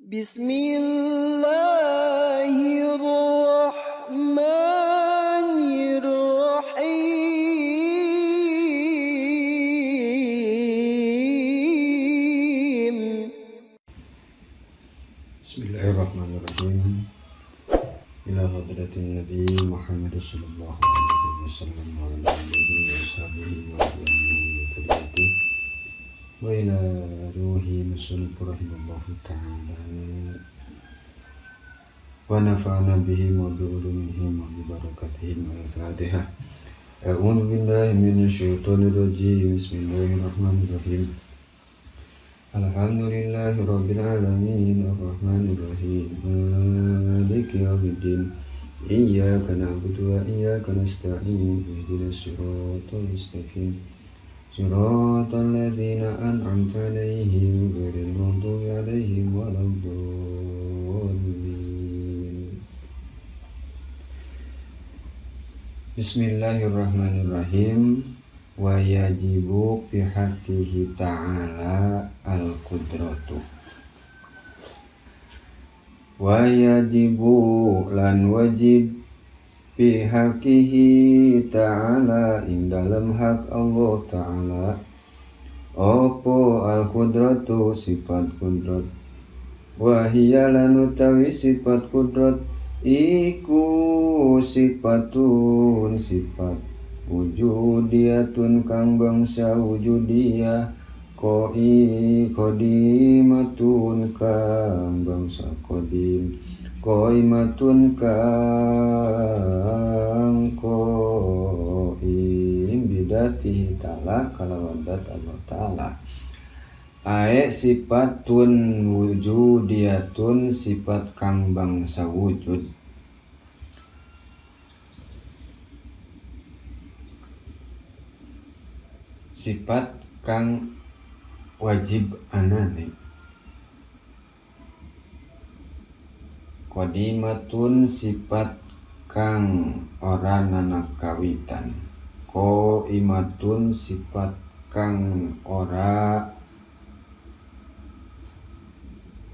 بسم الله الرحمن الرحيم. بسم الله الرحمن الرحيم. إلى حضرة النبي محمد صلى الله عليه وسلم وعلى آله وصحبه وأهله وطريقته وإلى روح المصنف رحمه الله تعالى ونفعنا بهم وبعلومهم وببركتهم. الفاتحة. أعوذ بالله من الشيطان الرجيم. بسم الله الرحمن الرحيم. الحمد لله رب العالمين الرحمن الرحيم مالك يوم الدين إياك نعبد وإياك نستعين اهدنا الصراط المستقيم صراط الذين أنعمت عليهم غير المغضوب عليهم ولا الضالين. بسم الله الرحمن الرحيم. Wa yajibu bihaqqihi ta'ala al-qudratu. Wa yajibu lan wajib bihaqqihi ta'ala ing dalem hak Allah ta'ala apa al-qudratu sifat kudrat. Wa hiya lan utawi sifat kudrat iku sifatun sifat wujudiyatun kang bangsa wujudiyah koi qadimatun kang bangsa qadim qaimatun kang qaim bidatihi ta'ala kalawan dat Allah ta'ala. Ae sifatun wujudiyatun sifat kang bangsa wujud sifat kang wajib anane qadimatun sifat kang ora nana kawitan qaimatun sifat kang ora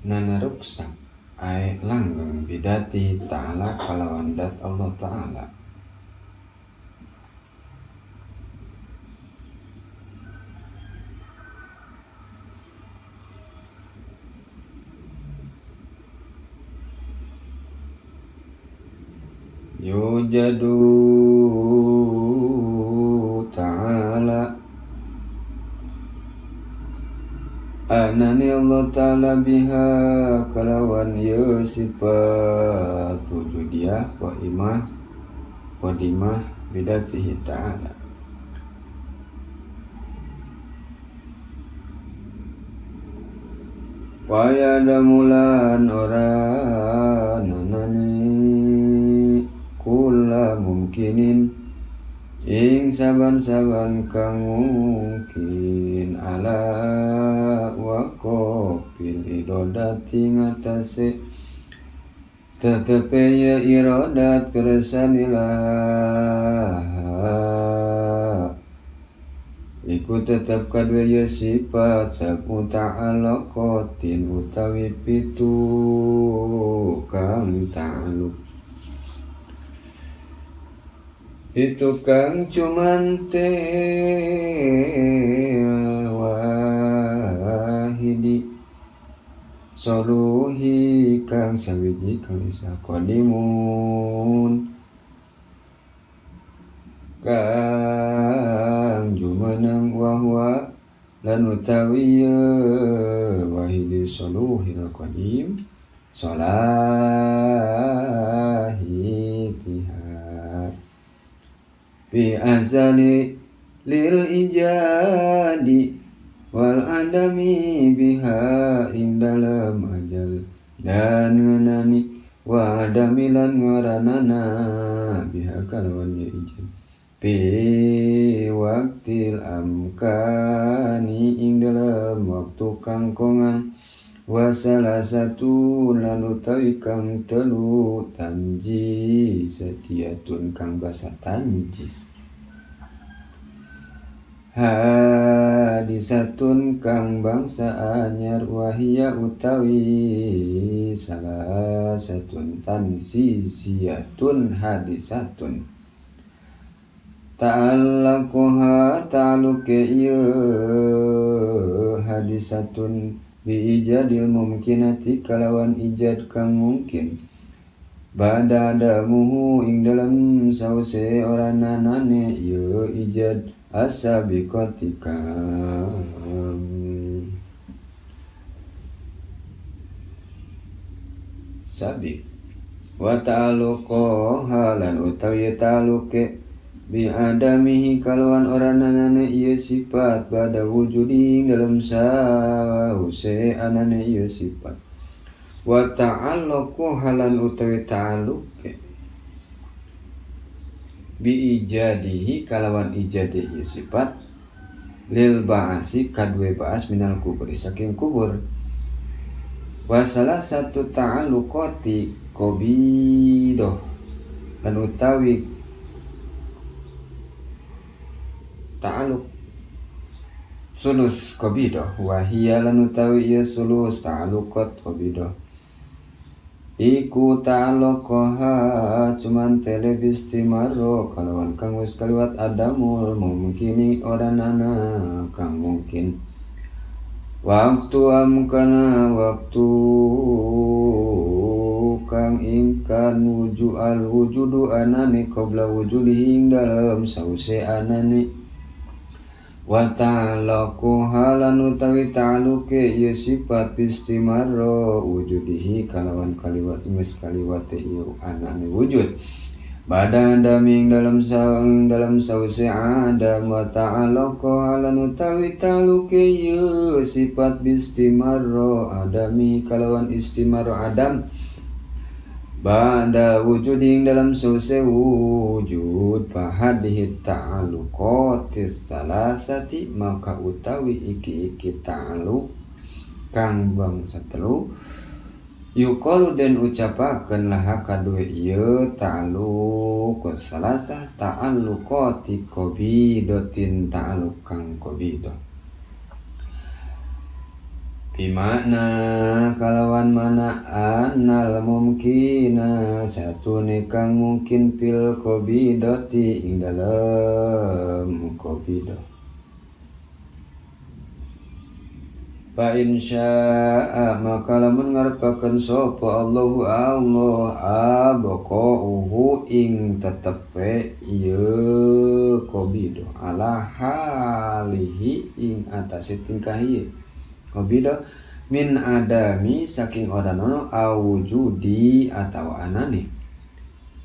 nana ruksak ae langgeng bidati ta'ala kalawan dat Allah ta'ala. Yujadu ta'ala anani Allah ta'ala biha kalawan ya sifat wujudiyah wa imah qadimah bidatihi ta'ala. Wa yadamulan ora nanani kula mungkinin ing saban-saban kang mungkin ala waqafil irodati ngatasé tetepe ya irodat kersanilah iku tetep kadue ya sifat sabu ta'alaqatin utawi pitu kang ta'aluk itu kang cumantel wahidi soluhi kang sawiji kang isa qadimun kang jumeneng wahwa lan utawi wahidi soluhil qadim solahi tiha fi azali lil ijadi wal adami biha ing dalam ajal dan ngenani wa adami lan ngaranana biha kalawan ya ijad fi waktil amkani ing dalam waktu kangkongan wa salah satu lan utawi kang telu tanji setiatun kang basa tanjis. Hadisatun kang bangsa anyar wahia utawi salasatun tansiziyatun hadisatun ta'allaquha ta'aluke ieu hadisatun bi ijadil mumkinati kalawan ijad kang mungkin bada adamuhu ing dalem sause orananane ieu ijad asabiqati kang sabik wa ta'aluqaha lan utawi ta'aluke bi adamihi kalawan orananane ieu sifat bada wujudi ing dalem sause anane ieu sifat wa ta'alluqu halan utawi ta'alluqe bi ijadihi kalawan ijade ieu sifat lil ba'asi kadue ba'as minal kubur saking kubur wa salah satu ta'alluqati qabidah lan utawi ta'alluq sulus qabidah wa hiya lan utawi ieu sulus ta'alluqat qabidah iku ta'alluqaha cuman telebistimarro kalawan kang wis kaliwat adamul mungkini oranana kang mungkin waktu amkana waktu kang ingkan wuju al wujudu anani qabla wujudihi ing dalem sause anani wa ta'allaquha lan utawi ta'aluke ieu sifat bistimarro wujudihi kalawan kaliwat geus kaliwate ieu anane wujud bada adami ing dalem sause adam wa ta'allaquha lan utawi ta'aluke ieu sifat bistimarro adami kalawan istimarro adam ba'da wujuding dalam sause wujud fahadihi ta'aluqatis salasati maka utawi iki-iki ta'alluq kang bangsa telu yuqalu den ucapakeun laha kadue ieu ta'alluq salasah ta'alluqati qabidatin ta'alluq kang qabidah bimakna kalawan mana anal mumkina satune kang mungkin fil qabidati ing dalem qabidah fa insya'a maka lamun ngarepakeun sapa Allahu Allah abqa'uhu ing tetepe ieu qabidah ala halihi ing atase tingkah ieu qabidah min adami saking ora nono awujudi atawa anane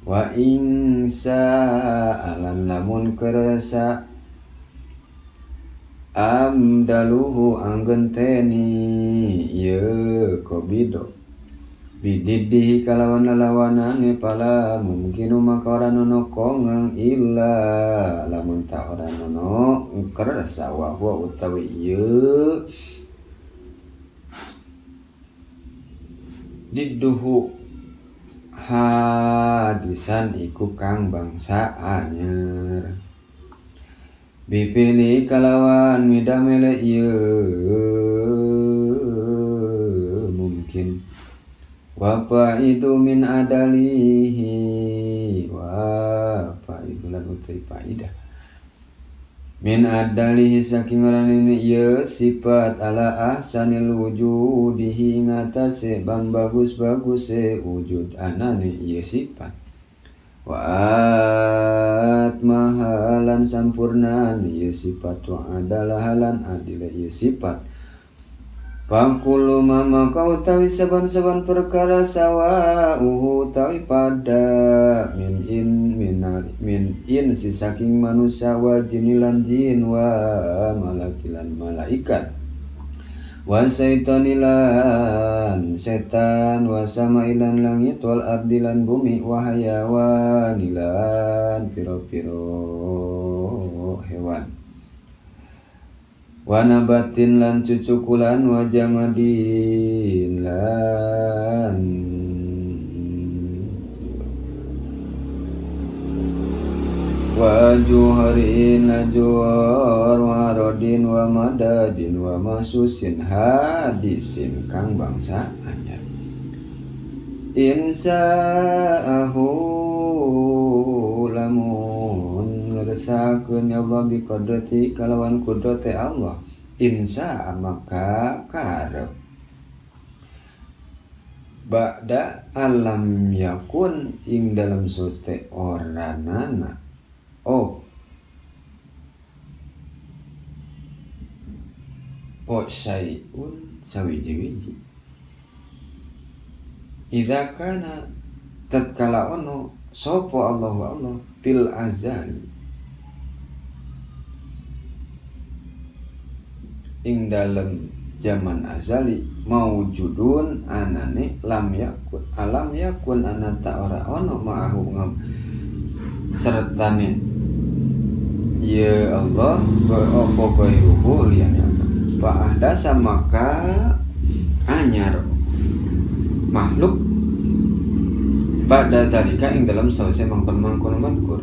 wa insa alan lamun keresa amdaluhu anggenteni ieu qabidah bididihi kalawan lalawanane pala mungkin maka ora nono kongang illa lamun ta ora nono keresa wa huwa utawi ieu didduhu hadisan iku kang bangsa anyar bipili kalawan midamele ieu mungkin wa fa'idu min adalihi wa fa'idu lan utai faidah min adalihi saking oranene ieu sifat ala ahsanil wujudihi ngatasé bang bagus-baguse wujud anane ieu sifat wa atmahalan sampurna ieu sifat wa adalahalan adile ieu sifat pangkulu mama kau utawi saban-saban perkara sawa'uhu utawi pada min in minal min in si saking manusia wa jinilan jin wa malakilan malaikat wa syaitanilan setan wa samailan langit wal ardilan bumi wa hayawanilan piro-piro hewan wa nabatin lan cucukulan wa jamadin lan wa Juharin la juhar wa rodin wa madadin wa mahsusin hadisin kang bangsa anyar insa'ahu lamun ngersakeun ya Allah bi qudrati kalawan kudrate Allah insa maka karep ba'da alam yakun ing dalam suste oranana oh oh syai'un sawiji-wiji idza kana tatkala ono sapa Allahu Allah bil azal ing dalem zaman azali maujudun anane lam yakun alam yakun anata ora ono ma'ahu ngam sertane ya Allah apa gairuhu liyane Allah fa ahdasa maka anyar makhluk ba'da dzalika ing dalam sawise mangkon-mangkon madkur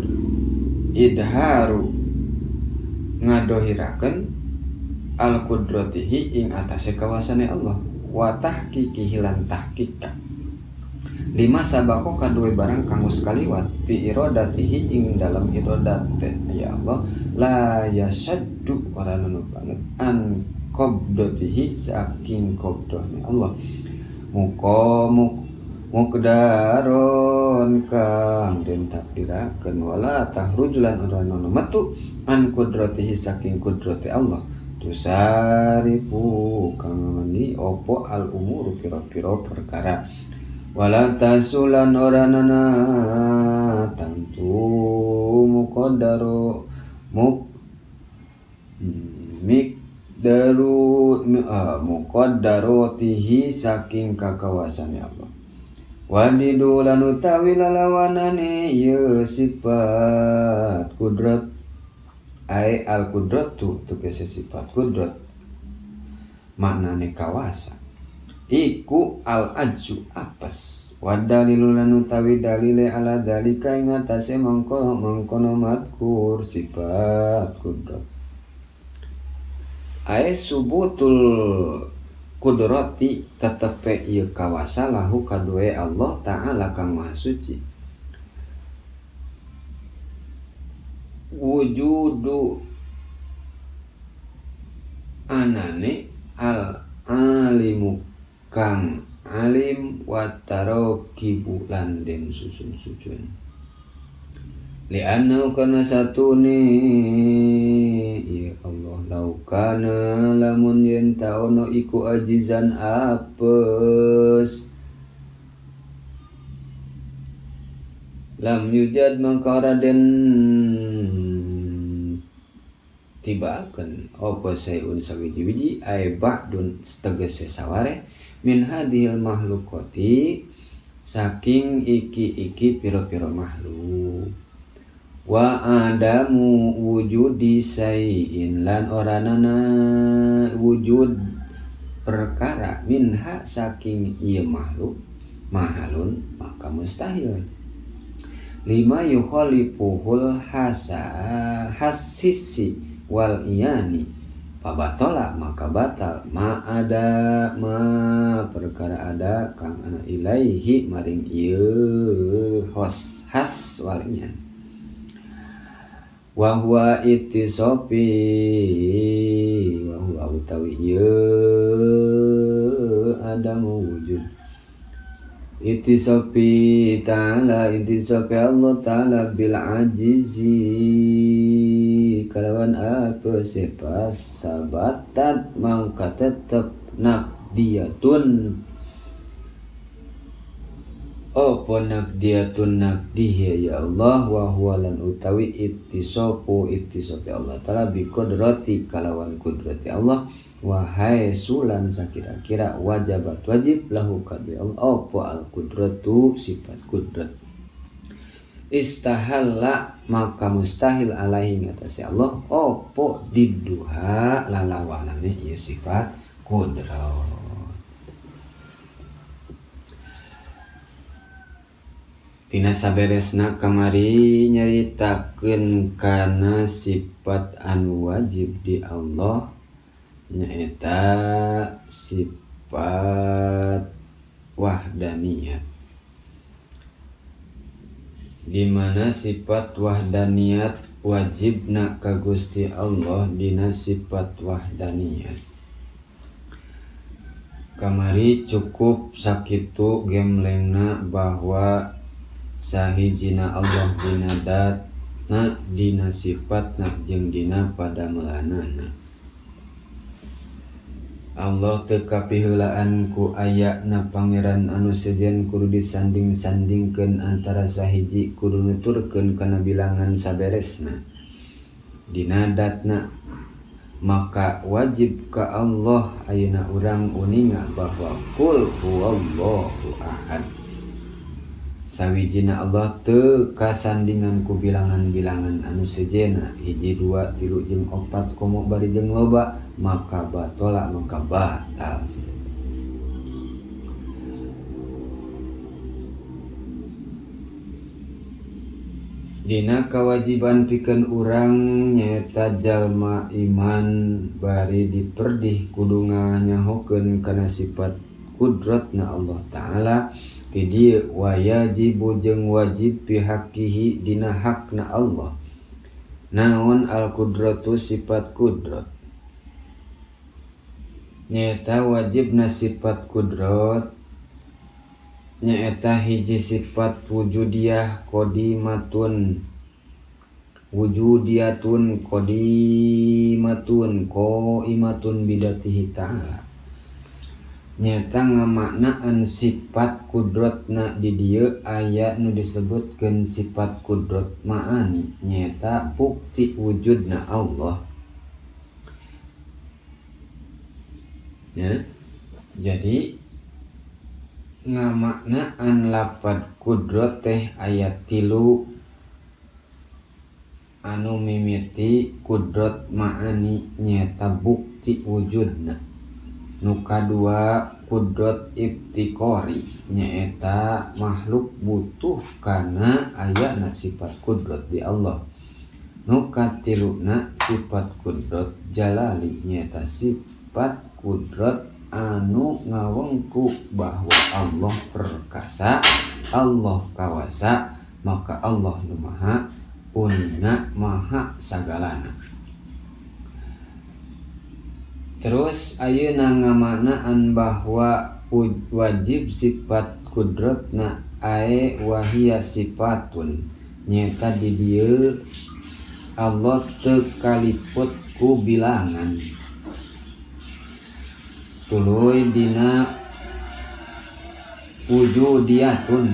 idharu ngadohirakeun al qudratihi ing atase kawasane Allah wa tahqiqihi lan tahqiqa lima sabako kaduwe barang kang wis kaliwat bi iradatihi ing dalam iradate ya Allah la yasaddu ora nunu banget an qabdatihi saking qabdahne Allah muka mukdaron kang den takdirakeun wala tahrujulan ora nunu metu an qudratihi saking kudrate Allah tusarifu kang ngendi opo al umuru pira-pira perkara wala tasulan ora nana tantu muqaddaru muk mikdaru muqaddaratihi saking kakawasane Allah wadidu lan utawi lalawanane ieu sifat kudrat ai al kudratu tegese sifat kudrat maknane kawasa iku al ajzu apes wa dalilu lan utawi dalile ala dalika ing atase mangkono mangkono mazkur sifat kudrat ai subutul kudrati tetepe ieu kawasa lahu kaduwe Allah Ta'ala kang Maha Suci wujudu anane al alimu kang alim wa tarakibu lan den susun-susun li'annahu kana satune ya Allah laukana lamun yen taono iku ajizan apes lam yujad mangka ora den tibaakeun apa sayun sawiji-wiji ay ba'dun tegese saware min hadhil mahlukati saking iki-iki pira-pira makhluk wa adamu wujudi sayin lan ora nana wujud perkara minha saking ieu makhluk mahalun maka mustahil lima yukhalifuhul hasa hasisi wal iyani pabatola maka batal ma ada ma perkara ada kang ana ilaihi maring ieu hos has wal iyan wa huwa ittisofi wa huwa utawi ieu adamu wujud ittisofi ta'ala ittisofi Allah ta'ala bil ajizi kalawan apa sifat sabatat mangka tetep nakdiyatun apa nakdiyatun nakdih ya Allah wa huwa lan utawi ittisofu ittisofi Allah ta'ala bi qudrati kalawan kudrati Allah wahai sulan sakira-kira wajabat wajib lahu kadwi Allah apa al kudratu sifat kudrat istahalla maka mustahil alaihi ngatasi Allah apa diduha lalawanane ieu sifat kudrat Tina saberesna kamari nyaritakeun kana sifat anu wajib di Allah nyaeta sifat wahdaniyat, di mana sifat wahdaniyat wajibna ka Gusti Allah dina sifat wahdaniyat. Kamari cukup sakitu gemlengna bahwa sahijina Allah dina datna, dina sifatna jeung dina padamelanana. Allah teu kapiheulaan ku ayana pangeran anu sejen kudu disanding-sandingkeun antara sahiji kudu nuturkeun kana bilangan saberesna dina datna, maka wajib ka Allah ayeuna urang uninga bahwa qul huwallahu ahad. Sawijina Allah teu kasandingan ku bilangan-bilangan anu sejena hiji dua tilu jeung opat komo bari jeung loba, maka batola maka batal. Dina kawajiban pikeun urang nyaeta jalma iman bari diperdih kudu nganyahokeun kana sifat kudratna Allah Ta'ala. Di dieu wajibu jeung wajib pihakihi dina hakna Allah. Naon al-qudratu sifat kudrat? Nyaeta wajibna sifat kudrat nyaeta hiji sifat wujudiyah qadimatun, wujudiyatun qadimatun qaimatun bidatihi ta'ala. Nyata ngamaknaan sifat kudratna di dieu aya nu disebutkeun sifat kudrat ma'ani nyata bukti wujudna Allah. Ya. Jadi ngamaknaan lapad kudrat teh aya 3 anu mimiti kudrat ma'ani nyata bukti wujudna. Nu kadua kudrat iftikori nyaeta makhluk butuh kana ayana sifat kudrat di Allah. Nu katiluna sifat kudrat jalali nyaeta sifat kudrat anu ngawengku bahwa Allah perkasa, Allah kawasa, maka Allah nu maha uninga maha sagalana. Terus ayeuna ngamaknaan bahwa wajib sifat kudratna ae wahia sifatun nyaeta di dieu Allah teu kaliput ku bilangan tuluy dina wujudiyatun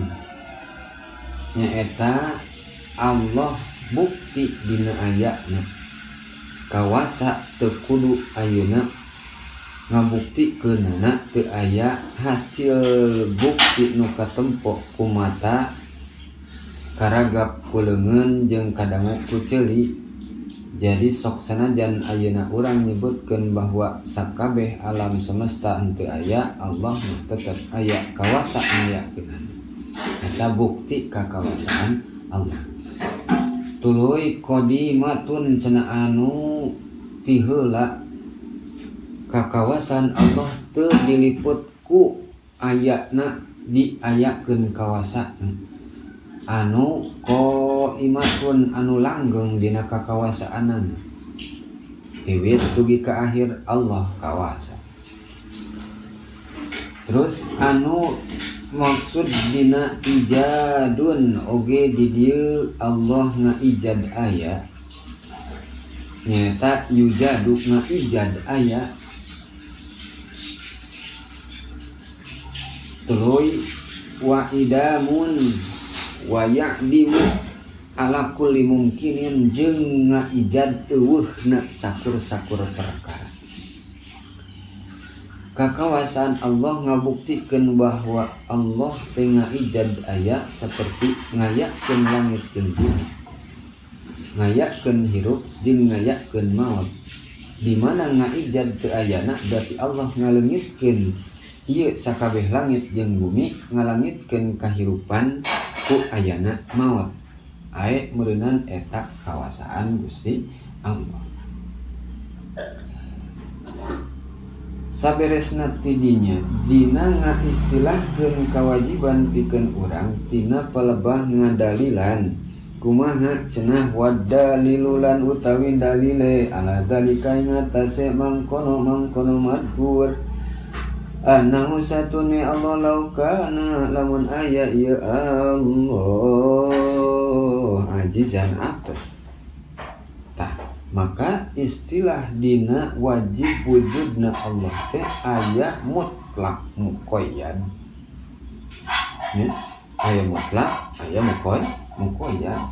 nyaeta Allah bukti dina ayana kawasa teu kudu ayeuna ngabuktikeunana teu aya hasil bukti nu katempo ku mata karagap ku leungeun jeung kadangu ku ceuli. Jadi sok sanajan ayeuna urang nyebutkeun bahwa sakabeh alam semesta henteu aya, Allah mah tetep aya kawasa ngayakeunana. Eta bukti kakawasaan Allah. Tuluy qadimatun cenah anu ti heula kakawasan Allah teu diliput ku ayana diayakeun kawasa anu qaimatun anu langgeng dina kakawasaanana tiwit dugi ka akhir Allah kawasa. Terus anu maksud dina ijadun oge di dieu Allah ngaijad aya nyaeta yujadu ngaijad aya tuluy wa idamun wa ya'dimu ala kulli mumkinin jeung ngaijad eueuhna sakur-sakur perkara. Kakawasaan Allah ngabuktikeun bahwa Allah teh ngaijad aya seperti ngayakeun langit jeung bumi, ngayakeun hirup jeung ngayakeun maot. Di mana ngaijad teu ayana berarti Allah ngaleungitkeun ieu sakabeh langit jeung bumi, ngalangitkeun kahirupan Ku ayana maot ae meureunan eta kawasaan Gusti Allah. Saberesna ti dinya dina ngaistilahkeun kawajiban pikeun urang tina palebah ngadalilan kumaha cenah wadalilu lan utawi dalile ala dalika ing atase mangkono-mangkono madkur annahu satune Allah law kana lamun aya ieu Allah ajizan apes. Tah, maka istilah dina wajib wujudna Allah teh aya mutlak muqayyad. Ya, aya mutlak, aya muqayyad.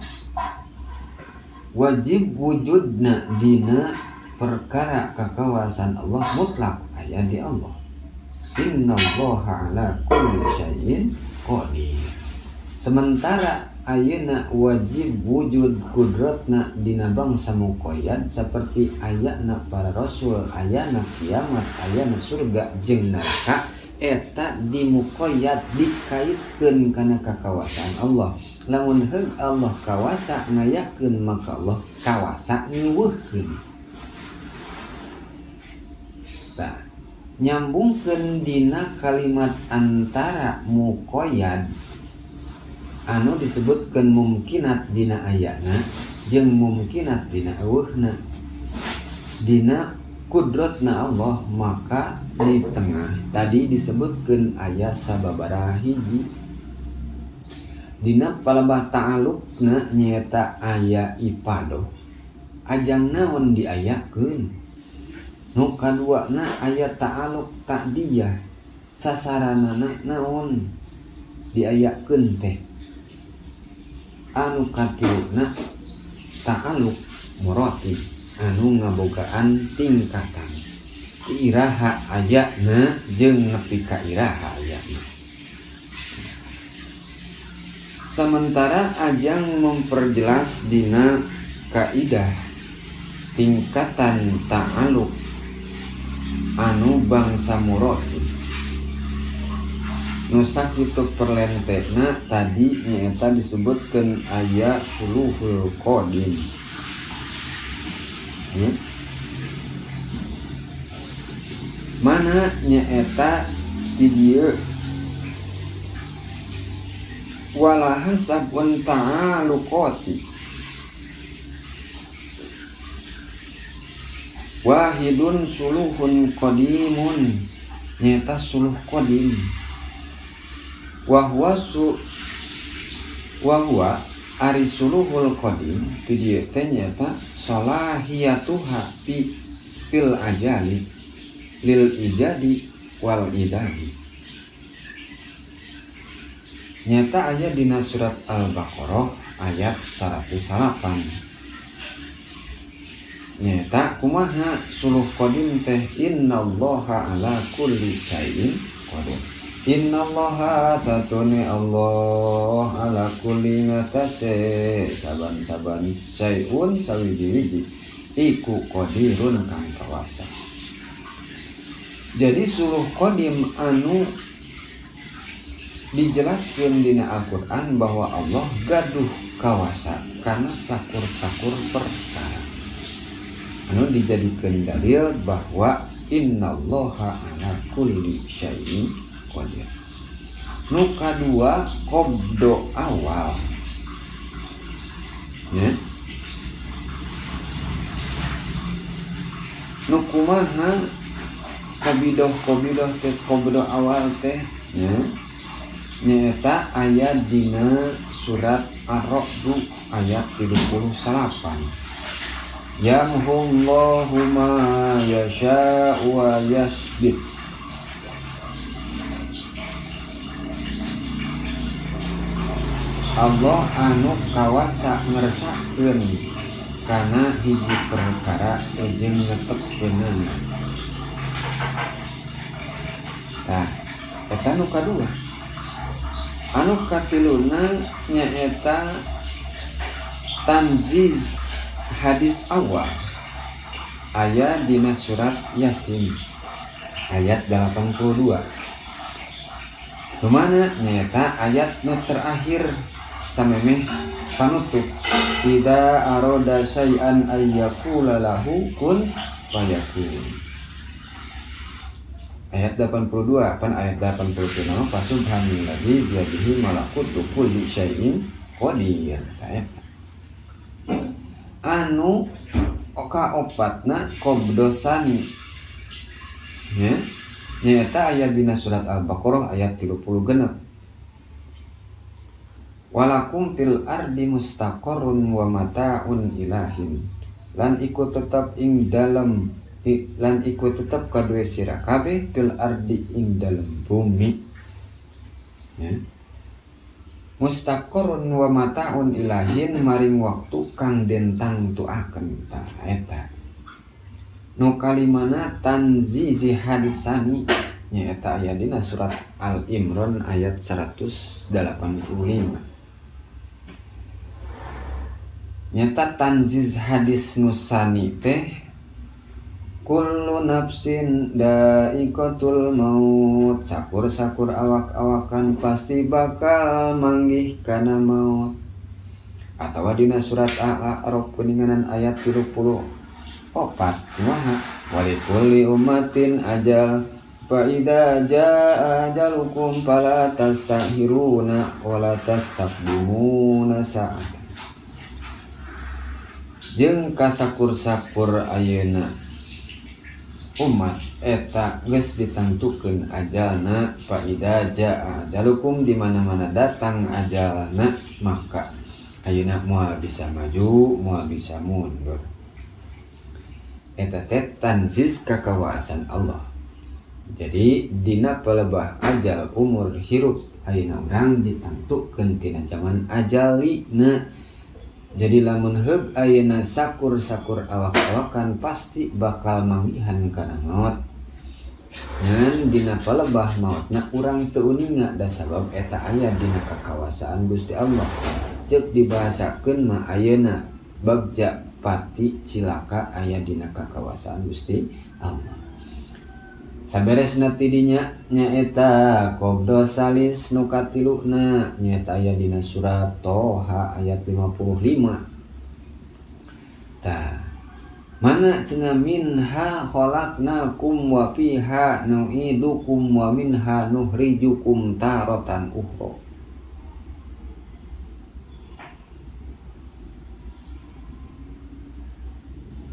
Wajib wujudna dina perkara kakawasan Allah mutlak aya di Allah. Innallaha ala kulli syai'in qadir. Sementara ayeuna wajib wujud kudratna dina bangsa muqayyad seperti ayana para rasul, ayana kiamat, ayana surga jeung neraka, eta di muqayyad dikaitkeun kana kakawasaan Allah. Lamun heug Allah kawasa ngayakeun maka Allah kawasa ngeuweuhkeun. Tah, nyambungkeun dina kalimat antara muqayyad anu disebutkeun mumkinat dina ayana jeung mumkinat dina eueuhna dina kudratna Allah, maka di tengah tadi disebutkeun aya sababaraha hiji dina palebah ta'alluqna nyaeta aya ifadah ajang naon diayakeun. Nu kaduana aya ta'alluq ta'diyah sasaranana naon diayakeun teh. Anu katiluna ta'alluq muratib anu ngabogaan tingkatan iraha ayana jeung nepi ka iraha ayana. Sementara ajang memperjelas dina kaidah tingkatan ta'alluq anu bangsa muratib nu sakitu perlentekna tadi nyaeta disebutkeun aya suluhul qadim. Mana nyaeta di dieu walaha sabun ta'aluqati wahidun suluhun qadimun nyaeta suluh qadim wahwa su wahwa ari suluhul qadim di dieu teh nyaeta salahiyatuha fi fil ajali lil ijadi wal idadi. Nyata aya dina surat Al-Baqarah ayat 108. Nyata kumaha suluh qadim teh innallaha ala kulli syai'in qadir. Innallaha satune Allah ala kulli ngatase saban-saban syai'un sawiji-wiji iku qadirun kang kawasa. Jadi suluh qadim anu dijelaskan dina Al-Qur'an bahwa Allah gaduh kawasa karena sakur-sakur perkara. Anu dijadikan dalil bahwa innallaha ala kulli syai'in qadir. Nu kadua qabdo awal. Ya. Nu kumaha qabidoh teh qabdo awal teh ya. Nyaeta aya dina surat Ar-Ra'd ayat 39. Yamhullahu ma yasha'u wa yasbit. Allah anu kawasa ngeresakeun kana hiji perkara jeung netepkeunana. Tah, eta nu kadua. Anu katiluna nyaeta tanziz hadis awal aya dina surat Yasin ayat 82. Kemana nyaeta ayat nu terakhir Samemeh panutup idza arada syai'an ayyaqula lahu kun fayakun. Ayat 82 pan ayat 83 nama fasubhanalladzi biyadihi malakutu kulli syai'in qadir. Anu kaopatna qabdosani nya nyaeta aya dina surat Al-Baqarah ayat 36. Walakum fil ardi mustaqarrun wa mata'un ilahin lan iku tetep ing dalem lan iku tetep kaduwe sira kabeh fil ardi ing dalem bumi ya. Mustaqarrun wa mata'un ilahin maring waktu kang den tangtuakeun tah eta. Nu kalimana tanzizi hadisani nyaeta aya dina surat Al-Imran ayat 185. Nyata tanziz hadis nusani teh kullu nafsin da'iqatul maut sakur-sakur awak-awakan pasti bakal manggih kana maut. Atawa dina surat Al-A'raf kuninganan ayat 34 kumaha walikulli ummatin ajal fa idza jaa ajalukum fala tastakhiruna wa la tastaqdimuna sa'atan. Jeung kasakur-sakur ayeuna umat eta geus ditangtukeun ajalna fa idza jaa ajalukum di mana-mana datang ajalna maka ayeuna moal bisa maju moal bisa mundur. Eta teh tanziz kakawasan Allah. Jadi dina palebah ajal umur hirup ayeuna urang ditangtukeun tina zaman ajalina. Jadi lamun heug ayeuna sakur-sakur awak-awakan pasti bakal manggihan kana maot. Ngan dina palebah maotna urang teu uninga da sabab eta aya dina kakawasaan Gusti Allah. Ceuk dibahasakeun mah ayeuna bagja pati cilaka aya dina kakawasaan Gusti Allah. Saberesna ti dinya nyaeta qabda salis nu katiluna nyaeta aya dina surat Toha ayat 55. Tah mana cenah minha khalaqnakum wa fiha nu'idukum wa minha nukhrijukum taratan ukhra.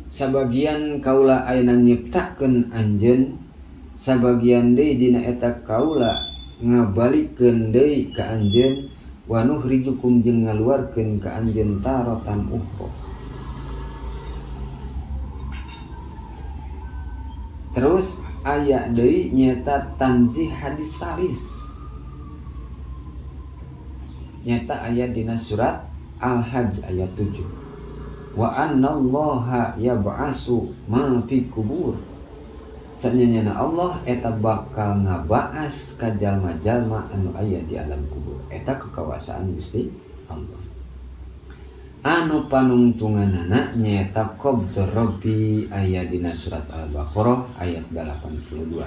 Sabagian kaula ayeuna nyiptakeun anjeun, sabagian deui dina eta kaula ngabalikeun deui ka anjeun wa nukhrijukum jeung ngaluarkeun ka anjeun taratan ukhra. Terus aya deui nyaeta tanzih hadis salis. Nyaeta aya dina surat Al-Hajj ayat 7. Wa annallaha yab'asu ma fi kubur. Sanyanyana Allah eta bakal ngabaas ka jalma-jalma anu aya di alam kubur. Eta kekawasaan Gusti Allah. Anu panungtunganana nyaeta qabdur rabbi aya dina surat Al-Baqarah ayat 82.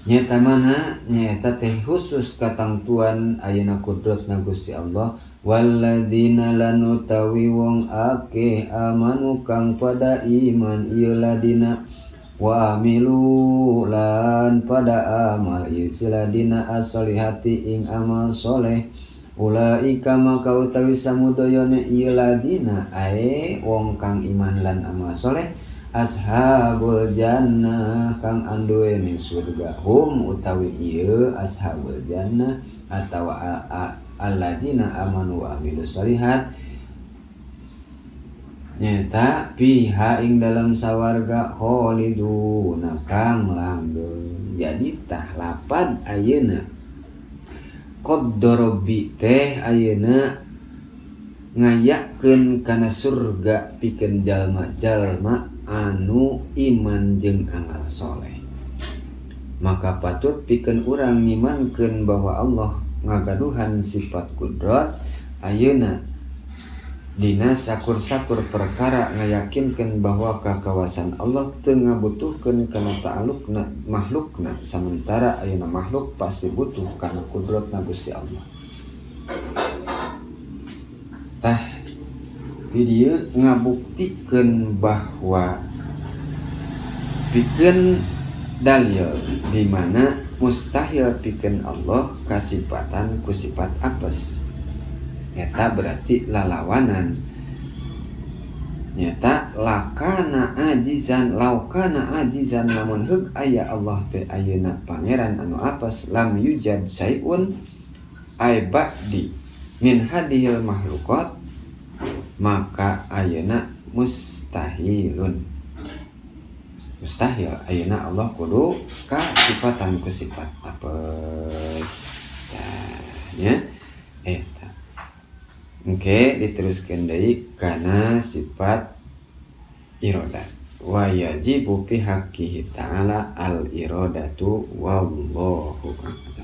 Nyaeta mana? Nyaeta teh khusus katangtuan ayeuna kudratna Gusti Allah. Walladzina lanutawi wong akeh amanu kang pada iman ieu ladina wa amilu lan pada amal ieu siladina as-solihati ing amal soleh ulaika maka utawi samudayane ieu ladina ae wong kang iman lan amal soleh ashabul jannah kang anduweni surga hum utawi ieu ashabul jannah atawa alladzina amanu wa amilus solihat nyata piha ing dalam sawarga khaliduna kang langgeng. Jadi tah lapad ayeuna qaddarabbi teh ayeuna ngayakeun kana surga pikeun jalma-jalma anu iman jeung amal soleh. Maka patut pikeun urang ngimankeun bahwa Allah ngagaduhan sifat kudrat ayeuna dina sakur-sakur perkara ngayakinkeun bahwa kakawasan Allah teu ngabutuhkeun kana ta'alluqna makhlukna, samentara ayeuna makhluk pasti butuh kana kudratna Gusti Allah. Di dieu ngabuktikeun bahwa pikeun dalil di mana mustahil pikeun Allah kasipatan ku sifat apes. Eta berarti lalawanan nyata lakana ajizan, laukana ajizan, lamun heug aya Allah teh ayeuna pangeran anu apes, lam yujad syai'un ay ba'di min hadihil makhluqat, maka ayeuna mustahilun, mustahil ayeuna Allah kudu kasifatan ku sifat apes. Tah nya, eta engke diteruskeun deui kana sifat irodat. Wa yajibu fi haqqihi ta'ala al iradatu, wallahu a'lam.